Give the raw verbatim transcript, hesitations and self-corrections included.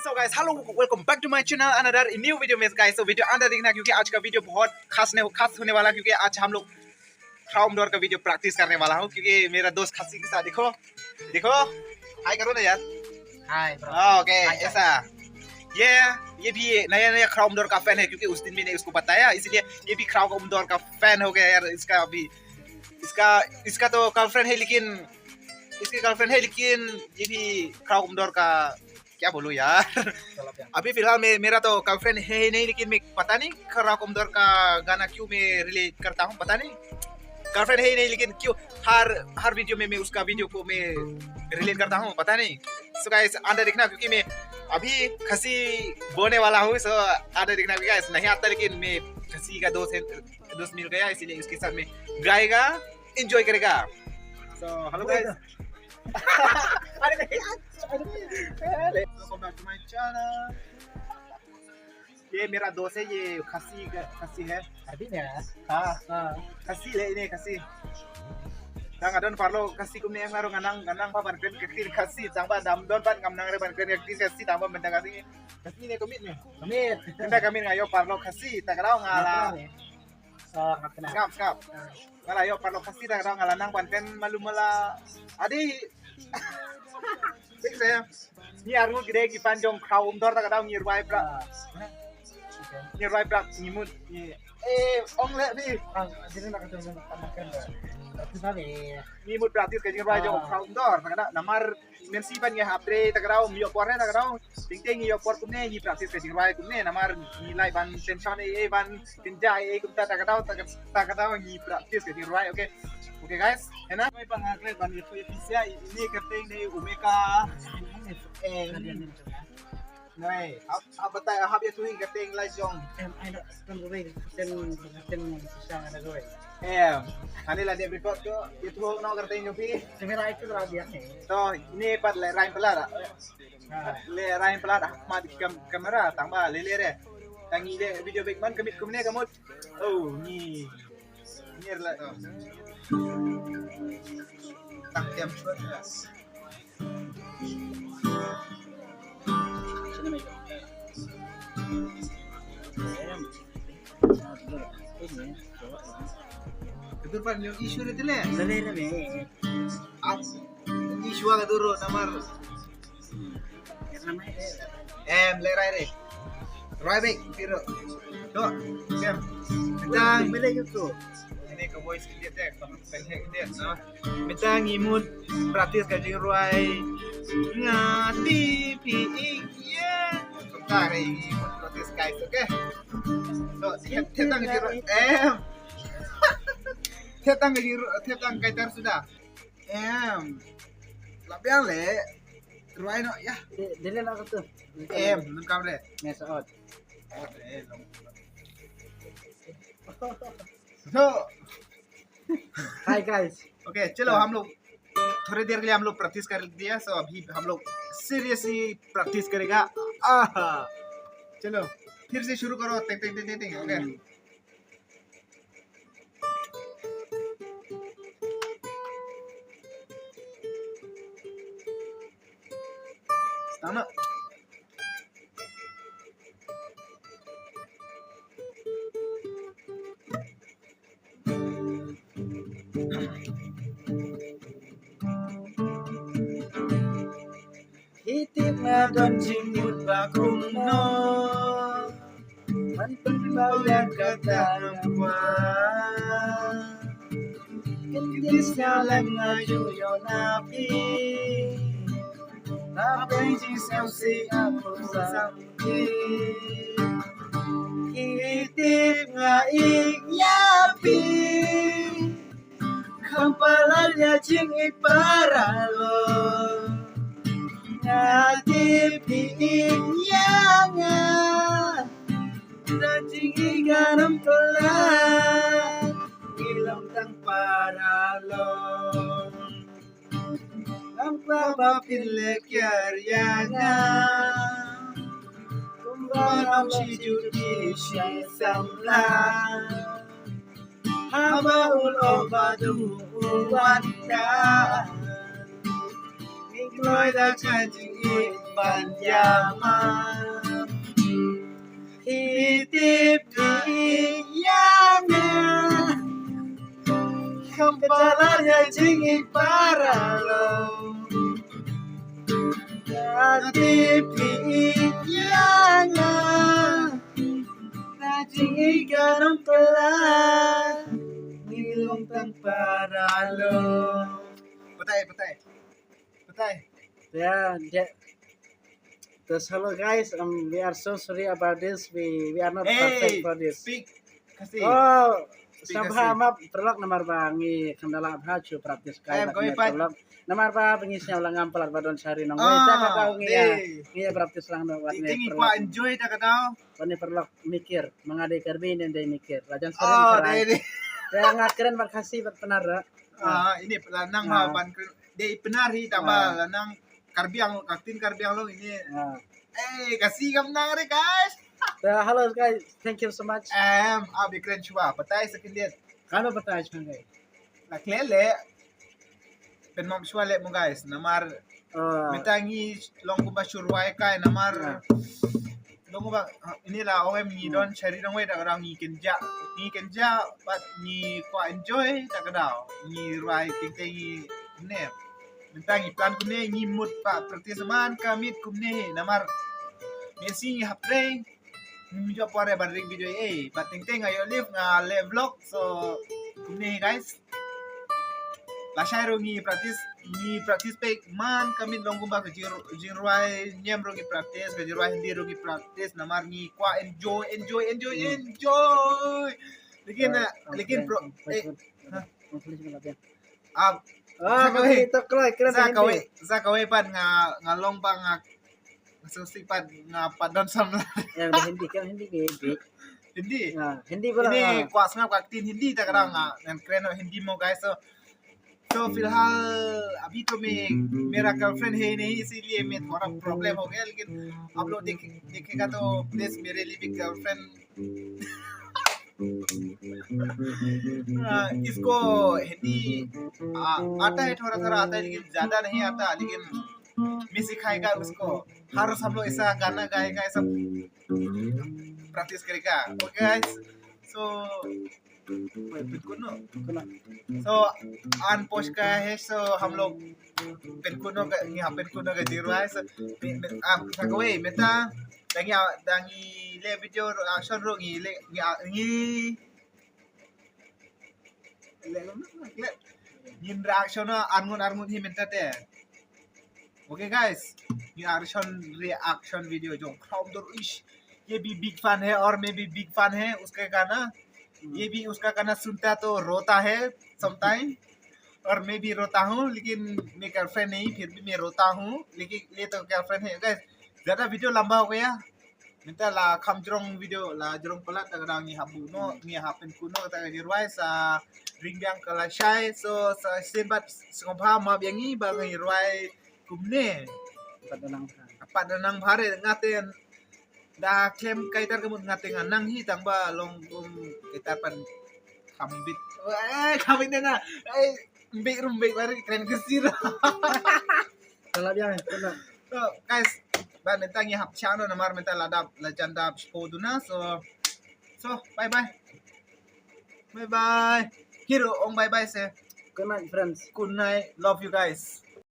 So guys, hello, welcome back to my channel, another new video में guys। So video अंत तक देखना क्योंकि आज का वीडियो बहुत खास ने खास होने वाला है, क्योंकि आज हम लोग खराब उम्दौर का वीडियो प्रैक्टिस करने वाला हूँ, क्योंकि मेरा दोस्त खसी के साथ, देखो, देखो, हाय करो ना यार। हाय ब्रो। ओके, ऐसा। ये ये भी नया नया खराब उम्दौर का फैन है, क्योंकि उस दिन मैंने उसको बताया, इसीलिए ये भी खराब उम्दौर का फैन हो गया यार। इसका अभी इसका इसका तो गर्लफ्रेंड है, लेकिन इसकी गर्लफ्रेंड है, लेकिन ये भी खराब उम्दौर का, क्या बोलूं यार। अभी फिलहाल मैं मेरा तो गर्लफ्रेंड है ही नहीं, लेकिन मैं पता नहीं खराब उम्दौर का गाना क्यों मैं रिलेट करता हूँ, पता नहीं। गर्लफ्रेंड है ही नहीं, लेकिन क्यों हर हर वीडियो में मैं उसका वीडियो को मैं रिलेट करता हूँ, पता नहीं। सो गाइस, अंत तक देखना क्योंकि मैं अभी खसी बोने वाला हूँ। सो अंत तक देखना भी गाइस, नहीं आता, लेकिन मैं खसी का दोस्त है, दोस्त मिल गया, इसीलिए उसके साथ में गाएगा, एंजॉय करेगा। सो हेलो गाइस। Welcome back to my channel. ये मेरा दोस्त है, ये खसी का खसी है। Artinya, हाँ, ah, खसी ले, ini खसी। Tang adon parlo khasi kumne, nga ruh nga nang, nga nang ba ban kren ka ktien khasi, tang ba dam don ban ngam nang re ban kren ka ktien khasi, tang ba mynta khasi. Khasi ne kumne ne. Amit. Mynta kami nga ïoh parlo khasi, ta ka daw nga la. Ah, nga kena. Sngap, sngap. Nga la ïoh parlo khasi, ta ka daw nga la nang ban kren malu mala. Adi. Fix ya. Ngi arngut ki dei ki fan jong Khraw Umdor, ta ka daw ngi rwai pra. Ngi rwai pra, ngi mut, ngi, eh, ong leh ni. Ah, jadi nak kata nak kena. Tapi sabi. Ngi mut practice ka jingrwai jong Khraw Umdor, ta ka daw namar mynta ban ngi hap trei, ta ka daw ngi ïoh por ne, ta ka daw. Teng teng ngi ïoh por kumne, ngi practice ka jingrwai kumne, namar ngi lai ban tension ei ei, ban kynja ei ei kumta, ta ka daw, ta ka, ta ka daw ngi practice ka jingrwai, okay. Okay guys, hena. Mai ban ngi ban ïoh pisa ini kyrteng ne Omeka. Eh, Nai, ap, ap batai, ap ïa tu hi kyrteng la jong. Em, ai da, kan gue, kan, kan, kan, kan, kan, Em, ani la dep record ko, ïa tu no kyrteng jong phi. Sebenarnya itu lah dia nih. To, ini pat le rain pala da. Le rain pala da, ma di kam, kamera, tang ba, le le re. Tang ngi de video big man, kamit kumne kamut. Oh, ni. Ni la. Tang kem. Keturpan yung issue na tila. Dali na me. Ap issue ka duro namar. Em, le rai re. Rai bek, tiro. To, em. Tang. Mele gitu. Ini ka voice dia teh, pang pang dia, no. Mynta ngi mut practice ka jingrwai. Nga tip hi ing ya. Mynta ngi mut practice, guys, okay? So, thied, thied tang ka jingrwai. Em. Thied tang ka jingrwai, thied tang ka tar suda. Em. La biang le. Rwai noh ya. Dele lah tu. Em, nun kam le. Ngesaot. So, Hi guys. ओके, चलो, हम लोग थोड़ी देर के लिए हम लोग प्रैक्टिस कर दिया। सो अभी हम लोग सीरियसली प्रैक्टिस करेगा। आहा। चलो, फिर से शुरू करो। टिंग, टिंग, टिंग, टिंग, टिंग। ओके। Start. Hi tip nga don jingmut ba kumno. Man pynpaw ïa kata ngam kwah. Kin kit sha lem nga ju ïoh na phi. Hapdeng jingsngewsih ap ruh sam phi. Ki tip nga ïeit ïa phi. Kham palat ïa jingïeit para lok. Nga tip phi ïeit ïa nga. Da jingïeit ka ram palat. Ngi long tang para lok. Ngam kwah ba phin leh kiar ïa nga. Kumba ngam shu ju ki shi samla. Haba u lok ba dum u wan ka. Ngi kloi da ka jingïeit Panjama. Phi tip ïa nga. Kham palat ïa jingïeit para long. Phi tip ïa nga. Na jingïeit ka long palat. Ngi long tang para long. Batai, batai. Batai. Yeah, yeah. Just hello guys, um, we are so sorry about this. We we are not perfect for this. Speak Khasi. Oh, speak Khasi. Sngewbha map paralok namar ba ngi khlem da lah bha shu practice kai. Em, bad kawei pat paralok. Namar ba ba ngi sngew la ngam palat ba don shari nong. Ah, wei ta ka daw ngi ïa, dei. Ngi ïa practice lang noh bad ngi. Ngi kwah enjoy ta ka daw. Bad ngi paralok mikir ma nga dei Karbi ne dei mikir. La jan sering. Oh, dei, dei. Dei nga kren bad Khasi bad Pnar ra. Ah, ini la nang ma ban kren. Dei Pnar hi tama la nang Karbi Anglong, ka ktien Karbi Anglong ini. Eh, Khasi kam nang re guys. Hello guys, thank you so much. Em, abi kren shuwa, batai second date. Kano batai second date? La klet le. Pynmap shuwa le mo guys, namar mynta ngi long kumba shu rwai kai namar long kumba ini la ong em ngi don shari nong wei ta ka daw ngi kynjah, ngi kynjah bad ngi kwah enjoy ta ka daw ngi rwai teng teng ngi ne. Mynta ngi plan kumne ngi mut pat practice man ka miet kumne namar Messi ngi hap trei. Ngi jop pore ban ring video eh. Bad teng teng nga ïoh live nga leh vlog. So kumne guys. Lashai ruh ngi practice, ngi practice pek man ka miet long kumba ka jing, jingrwai niam ruh ngi practice, ka jingrwai Hindi ruh ngi practice namar ngi kwah enjoy, enjoy, enjoy, enjoy. Lekin, eh, lekin pro, eh, ha. Ah, sa kawei, sa kawei pat nga, nga long ba nga Sngewsih pat nga pat don samla. Yang Hindi kan Hindi ke Hindi. Hindi. Hindi pula. Ini kwah sngap ka ktien Hindi ta ka daw nga ngan kren Hindi mo guys. So तो फिलहाल अभी तो मैं मेरा गर्लफ्रेंड है नहीं, इसीलिए मैं थोड़ा प्रॉब्लम हो गया, लेकिन आप लोग देख, देखेगा तो प्लीज मेरे लिए भी गर्लफ्रेंड। इसको हिंदी आता है, थोड़ा थोड़ा आता है, लेकिन ज्यादा नहीं आता, लेकिन मैं सिखाएगा उसको। हर रोज हम लोग ऐसा गाना गाएगा, ऐसा प्रैक्टिस करेगा। ओके गाइस, सो so अन पोस्ट का है, सो हम लोग पेनकुनो का, यहाँ पेनकुनो का जीरो है। सो आप थकवे मेता दंगी दंगी ले वीडियो रिएक्शन रो ले। Ngin reaction na arngun arngun hi mynta te. Okay guys, ngin reaction, reaction video jong Crown Dor ish. ये भी बिग फैन है और मैं भी बिग फैन है उसके गाना। ये भी उसका गाना सुनता तो रोता है समटाइम। और मैं भी रोता हूँ, लेकिन मैं गर्लफ्रेंड नहीं, फिर भी मैं रोता हूँ। लेकिन ये तो गर्लफ्रेंड है गाइस। ज्यादा वीडियो लंबा हो गया। Mynta la kham jrong video, la jrong palat ta ka daw ngi hap buh noh, ngi hap pynkuno kata ka jingrwai sa ring biang ka lashai. So sa sien bad sngewbha map ïa ngi ba ngi rwai kumne. Pat da nang bha. Pat da nang bha re nga te da klem kaitar ka mut nga te nga nang hi tang ba long kum kaitar pan kham bit. Eh, kham bit ne na. Eh, mbik rum mbik bari kren Khasi. Salah dia, kena. So guys, ba mynta ngi hap shah noh namar mynta la dap, la jan dap shiphew duna. So so bye bye. Bye bye. Hero ong bye bye se. Good night friends. Good night. Love you guys.